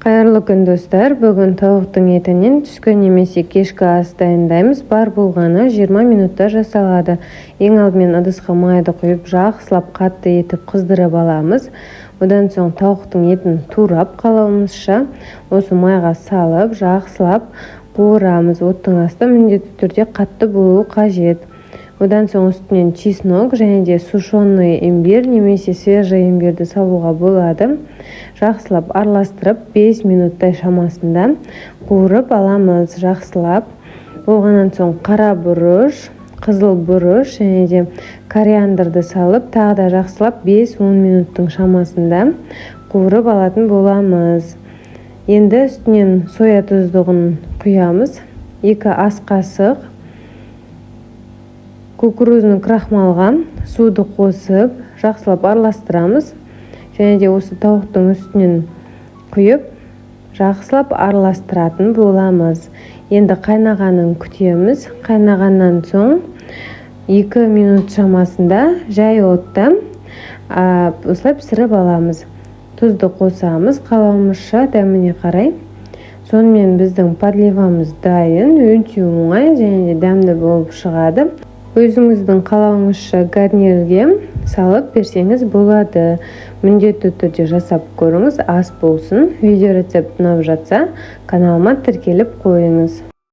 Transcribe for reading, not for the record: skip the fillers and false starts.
Қайырлы күн, достар! Бүгін тауықтың етінен түскі немесе кешкі ас дайындаймыз. Бар болғаны 20 минутта жасалады. Ең алдымен ыдысқа майды құйып, жақсылап қатты етіп қыздырып аламыз. Одан соң тауықтың етін турап, қалауымызша осы майға салып, жақсылап қуырамыз. Оттың асты міндетті түрде қатты болуы қажет. Одан соң үстінен чеснок және де сушеный имбирь немесе свежий имбирді салуға болады. Жақсылап араластырып, 5 минуттай шамасында қуырып аламыз. Жақсылап болғаннан соң қара бұрыш, қызыл бұрыш және де кориандрды салып, тағы да жақсылап 5-10 минуттың шамасында қуырып алатын боламыз. Енді үстінен соя тұздығын құямыз, 2 ас қасық. Кукурузный крахмалға суды қосып, жақсылап араластырамыз және де осы тауықтың үстінен құйып, жақсылап араластыратын боламыз. Енді қайнағанын күтеміз. Қайнағаннан соң 2 минут шамасында жай отта осылай пісіріп аламыз. Тұзды қосамыз қалауымызша, дәміне қарай. Сонымен, біздің подливамыз дайын. Өте оңай және де дәмді болып шығады. Өзіңіздің қалауыңызша гарнирге салып берсеңіз болады. Міндетті түрде жасап көріңіз. Ас болсын! Видео рецепт ұнап жатса, каналыма тіркеліп қойыңыз.